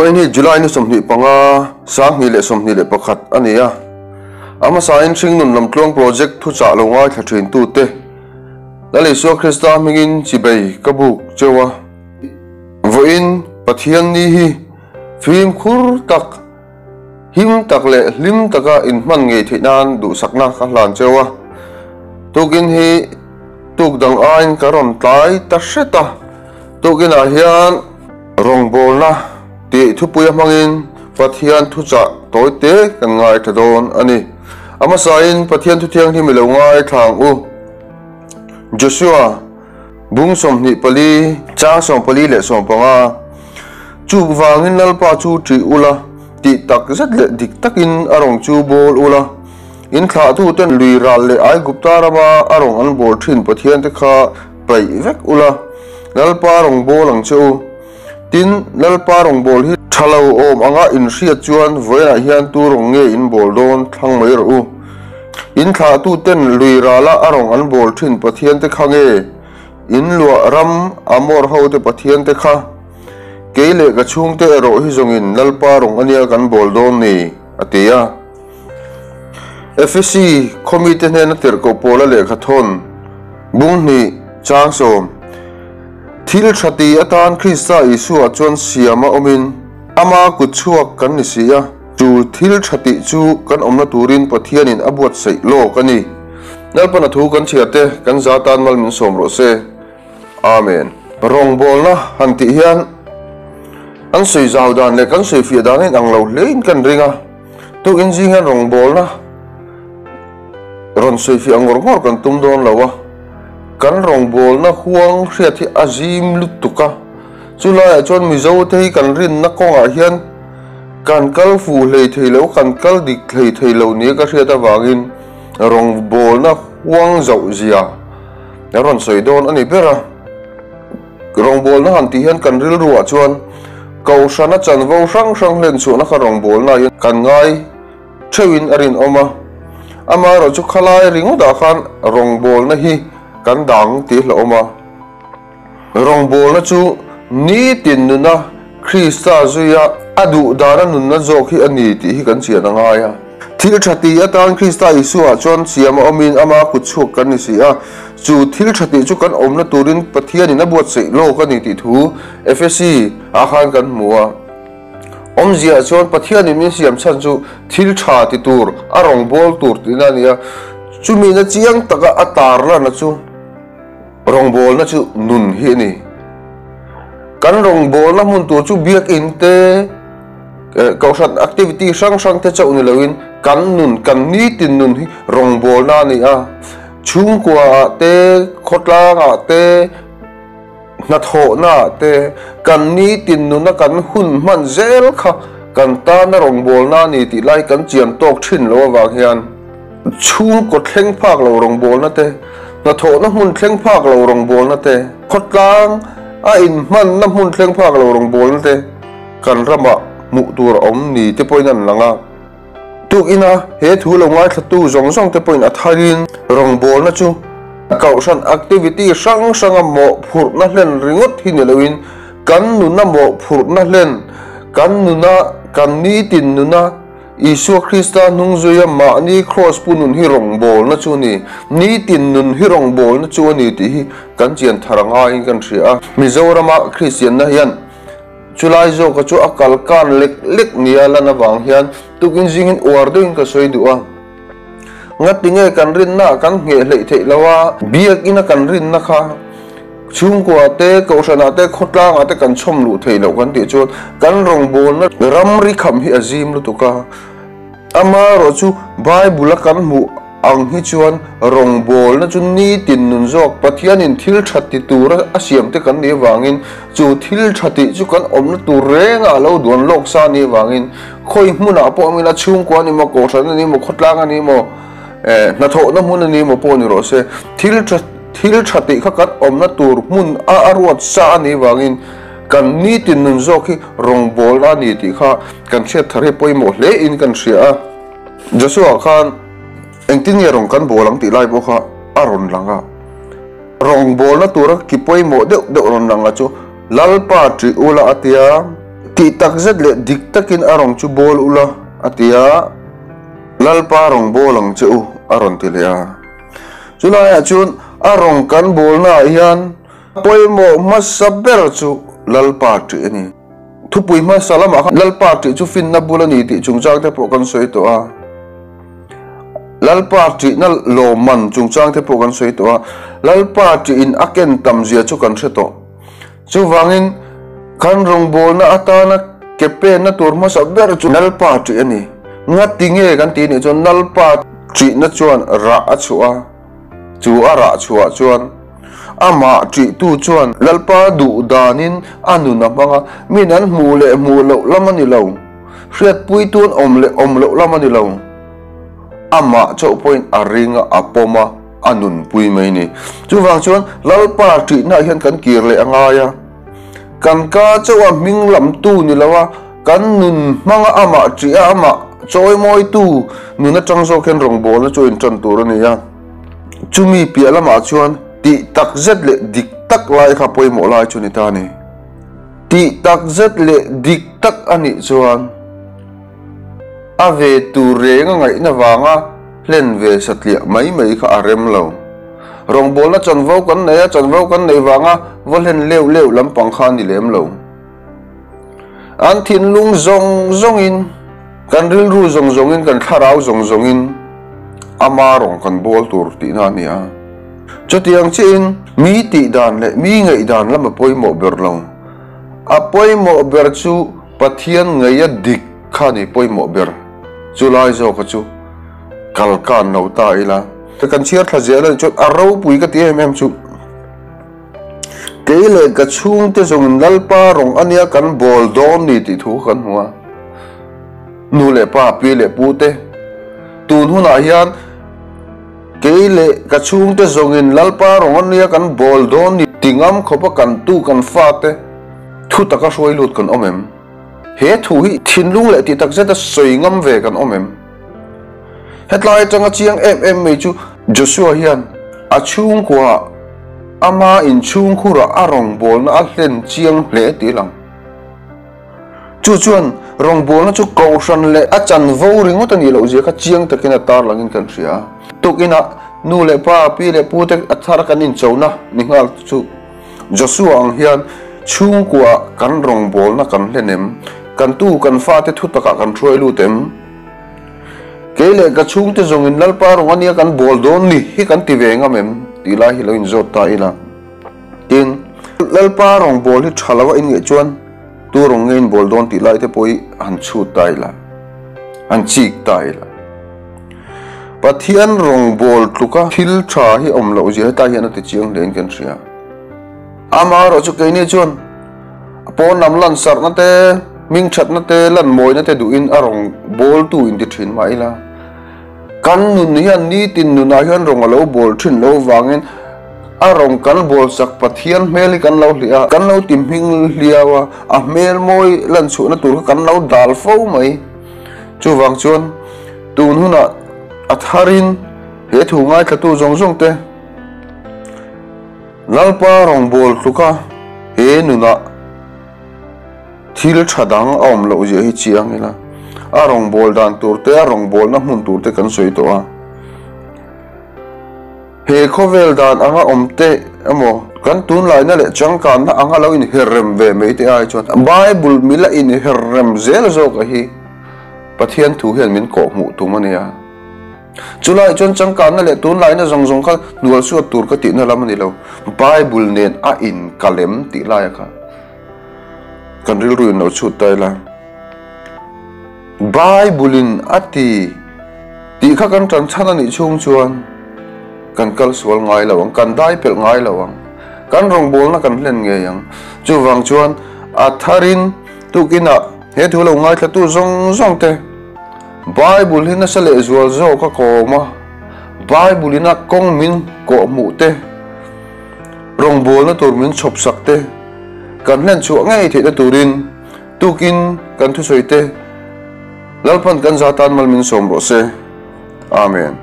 Vawiin hi July ni 25, 2021 a ni a. A hmasain Hringnun Lamtluang Project thuchah lo ngaithla thintute Lal Isua Krista hmingin chibei ka buk cheu a. Vawiin Pathian ni hi fimkhur tak, him tak leh hlim taka inhman ngei theih nan duhsakna ka hlan cheu a. Tukin hi tuk dang aiin ka rawn tlai ta hret a. Tukinah hian rawngbawlna tih thupuia hmangin Pathian thuchah tawi te kan ngaithla dawn a ni. A hmasain Pathian Thuthianghlim i lo ngaithla ang u. Joshua bung 24 chang 44, Chuvangin Lalpa chu ṭih ula, tih tak zet leh dik takin a rawng chu bawl ula, in thlahtuten lui ral leh Aigupta rama a rawng an bawl ṭhin Pathiante kha paih vek ula, Lalpa rawng bawl ang che u. Tin, Lalpa rawng bawl hi ṭha lo awm anga in hriat chuan vawiinah hian tu rawng nge in bawl dawn thlang mai rawh u. In thlahtuten lui rala a rawng an bawl ṭhin Pathiante kha nge? In luah ram Amor hote Pathiante kha? Kei leh ka chhungte erawh hi zawngin Lalpa rawng ania kan bawl dawn ni, a ti a. Efesi khawmite hnena tirhkoh pawla lehkha thawn, bung hnih, chang sawm. Thil tha ti atan Krista Isua chuan siama awmin ama kut chhuak kan ni si a, chu thil tha tih chu kan awmna turin Pathianin a buatsaih lawk a ni. Lalpana thu kan chhiar te kan za tan mal min sawm rawh se. Amen. Rawngbawlna han tih hian an sawi zau dan leh kan sawi fiah dan a inang lo hlein kan ring a. Tukin zing hian rawngbawlna rawn sawi fiah ngawr ngawr kan tum dawn lo a. Kan rawngbawlna huang hriat hi a zim lutuk a. Chu laiah chuan Mizo te hi kan rinna kawngah hian kan kal fuh hlei thei lo, kan kal dik hlei thei lo nia ka hriat avangin rawngbawlna huang zauh zia a rawn sawi dawn a ni ber a. Rawngbawlna han tih hian kan rilruah chuan Kohhrana chanvo hrang hrang hlen chhuahna kha rawngbawlna hian kan ngai theuhin a rinawm a. Amaherawhchu khalai ringawtah khan rawngbawlna hi kan dang tih hlauhawm a. Rawngbawlna chu nitin nuna Krista zuia a duh dana nunna zawk hi a ni tih hi kan chian a ngai a. Thil tha ti atan Krista Isua chuan siam a awmin ama kut chhuak kan ni si a, chu thil tha tih chu kan awmna turin Pathianin a buatsaih lawk a ni tih thu Efesi ah khan kan hmu a. Awmzia chuan Pathianin min siam chhan chu thil tha ti tur, a rawngbâwl tur tihna a ni a, chumina chiang taka a tarlana chu Rawngbawlna chu nun hi a ni. Kan rawngbawlna hmun tur chu biakinn te, kohhran activity hrang hrang te chauh ni loin kan nun, kan nitin nun hi rawngbawlna a ni a. Chhungkua ah te, khawtlang ah te, hnathawhna ah te, kan nitin nuna kan hun hman zel kha kan tana rawngbawlna a ni tih lai kan chian tawk thin lo avang hian, Chhungkaw thleng phak lo rawngbawlna te, hnathawhna hmun thleng phak lo rawngbawlna te, khawtlang a inhmanna hmun thleng phak lo rawngbawlna te kan ramah hmuh tur a awm ni te pawhin an lang a. Tukina he thu lo ngaithlatu zawng zawng te pawhin a tharin rawngbawlna chu kohhran activity hrang hranga mawhphurhna hlen ringawt hi ni loin kan nuna mawhphurhna hlen, kan nuna, kan nitin nuna, Isua Krista hnungzuia mahni kraws pu nun hi rawngbawlna chu a ni, nitin nun hi rawngbawlna chu a ni tih hi kan chian thar a ngaiin kan hria a. Mizorama Kristianna hian chulai zawka chu a kal kan lek lek nia lan avang hian tukin zingin uar deuhin ka sawi duh a. Ngatinge kan rinna kan ngheh hleih theih lo a, biakina kan rinna kha Chhungkua te, Kohhranah te, khawtlangah te kan chhawm luh theih loh kan tih chuan kan rawngbawlna ramri kham hi a zim lutuk a. Amaherawh chu Bible a kan hmuh ang hi chuan rawngbawlna chu nitin nun zawk Pathianin thil tha ti tura a siam te kan nih avangin chu thil tha tih chu kan awmna tur rengah a lo duan lawk sa a nih avangin khawi hmunah pawh awm ila chhungkua a ni maw, Kohhran a ni maw, khawtlang a ni maw, hnathawhna hmun a ni maw pawh ni rawh se thil tha Thil tha tih kha kan awmna tur hmun a a ruat sa a nih vangin kan nitin nun zawk hi rawngbawlna a ni tih kha kan hriat thar hi pawimawh hle in kan hria a. Joshua khan engtin nge rawng kan bawl ang tih lai pawh kha a rawn lang a. Rawngbawlna tura ki pawimawh deuh deuh rawn lang a chu Lalpa ṭih ula a tia. Tih takzet leh dik takin a rawng chu bawl ula, a ti a. Lalpa rawng bawl ang che u, a rawn ti leh a. Chulaiah chuan a rawng kan bawlnaah hian pawimawh hmasa ber chu Lalpa ṭih a ni. Thupui hmasa lamah khan Lalpa ṭih chu finna bul a ni tih chungchang te pawh kan sawi tawh a. Lalpa ṭihna lawmman chungchang te pawh kan sawi tawh a. Lalpa ṭihin a ken tam zia chu kan hre tawh. Chuvangin, kan rawngbawlna atana ke penna tur hmasa ber chu Lalpa ṭih a ni. Ngati nge kan tih nih chuan Lalpa ṭihna chuan rah a chhuah a, chu a rah chhuah chuan amah ṭihtu chuan Lalpa duh danin a nun a hmang a, min an hmuh leh hmuh loh lam a ni lo, hriatpuitu an awm leh awm loh lam a ni lo. Amah chauh pawhin a ring a, a pawm a. A nunpui mai ni. Chuvang chuan Lalpa ṭihnaah hian kan kir leh a ngai a. Kan ka chauh a hming lamtu ni lo a, kan nun hmanga amah ṭih a, amah chawimawitu nun aṭang zawk hian rawngbawlna chu a inṭan tur a ni a. Chumi piah lamah chuan tih takzet leh dik tak lai kha pawimawh lai chu ni ta a ni. Tih takzet leh dik tak a nih chuan a ve tur reng a ngaihna vanga hlen ve satliah mai mai kha a rem lo. Rawngbawlna chanvo kan nei a, chanvo kan neih vanga va hlen leuh leuh lampang kha a ni lem lo. An thinlung zawng zawngin, kan rilru zawng zawngin, kan thlarau zawng zawngin ama rawng kan bawl tur tihna a ni a. Chutiang chiahin mi tih dan leh mi ngaihdan lam a pawimawh ber lo. A pawimawh ber chu Pathian ngaia dik kha a ni pawimawh ber. Chu lai zawka chu kal kan lo ta ila. Kan chhiar thla zel a nih chuan a ropui ka ti em em chu. Kei leh ka chhungte zawngin Lalpa rawng a nia kan bawl dawn ni tih thu kha kan hmu a. Nu leh pa, pi leh pu te tun hunah hian kei leh ka chhungte zawngin Lalpa rawng a nia kan bawl dawn ni ti ngam khawpa kan tu kan fate thu taka hruai lut kan awm em? He thu hi thinlung leh tih tak zeta sawi ngam ve kan awm em? Hetlai atanga chiang em em mai chu Joshua hian a chhungkuaah ama inchhungkhurah a rawngbawlna a hlen chiang hle tih a lang. Chu chuan rawngbawlna chu kohhran leh a chanvo ringawt a nih loh zia kha chiang takin a tarlangin kan hria a. Tukinah nu leh pa, pi leh pute a thar kan inchona ni nghal chu Joshua ang hian chhungkuaah kan rawngbawlna kan hlen em? Kan tu kan fate thu takah kan hruai lut em? Kei leh ka chhungte zawngin Lalpa rawng ania kan bawl dawn ni hi kan ti ve ngam em? tih lai hi lo inzawt ta ila. Tin, Lalpa rawngbawl hi tha lo a inngeih chuan tu rawng nge inbawl dawn tih lai te pawh hi han chhut ta ila, han chik ta ila. Pathian rawngbawl tluka thil tha hi awm loh zia hetlai hian a ti chiang hlein kan hria. Amaherawh chu keini chuan a pawn lam lan sarhna te, hming thatna te, lan mawina te duhin a rawngbawltu in ti thin mah ila, kan nun hian nitin nunah hian rawng a lo bawl thin loh vangin a rawng kan bawl sak Pathian hmel hi kan lo hliah a, kan lo ti hming hliau a, a hmel mawi lan chhuahna tur kha kan lo dal fo mai. Chuvang chuan tun hunah a tharin he thu ngaithlatu zawng zawng te Lalpa rawngbâwl tluka he nunah thil tha dang a awm loh zia hi chiang ila, a rawngbâwl dan tur te, a rawngbâwlna hmun tur te kan sawi tawh a. He khawvel dan anga awm te emaw, kan tunlaina leh changkanna anga lo inherrem ve mai te ai chuan Bible mila inherrem zel zawka hi Pathian thu hian min kawhhmuh tum a nia. Chulaiah chuan changkanna leh tunlaina zawng zawng kha hnual suat tur ka tihna lam a ni lo. Bible nen a inkalem tih laia kha kan rilru in lo chhut ta ila. Bible-in a ti tih kha kan tan chhan a nih chhung chuan kan kal sual ngai lo ang, kan dai pelh ngai lo ang, kan rawngbawlna kan hlen ngei ang. Chuvang chuan a tharin tukinah he thu lo ngaithlatu zawng zawng te Bible hi nasa leh zual zawk a kawm a, Bible-in a kawng min kawhhmuh te, rawngbawlna tur min chhawpsak te kan hlen chhuah ngei theihna turin Tukin kan thusawi te Lalpan kan za tan mal min sawm rawh se. Amen.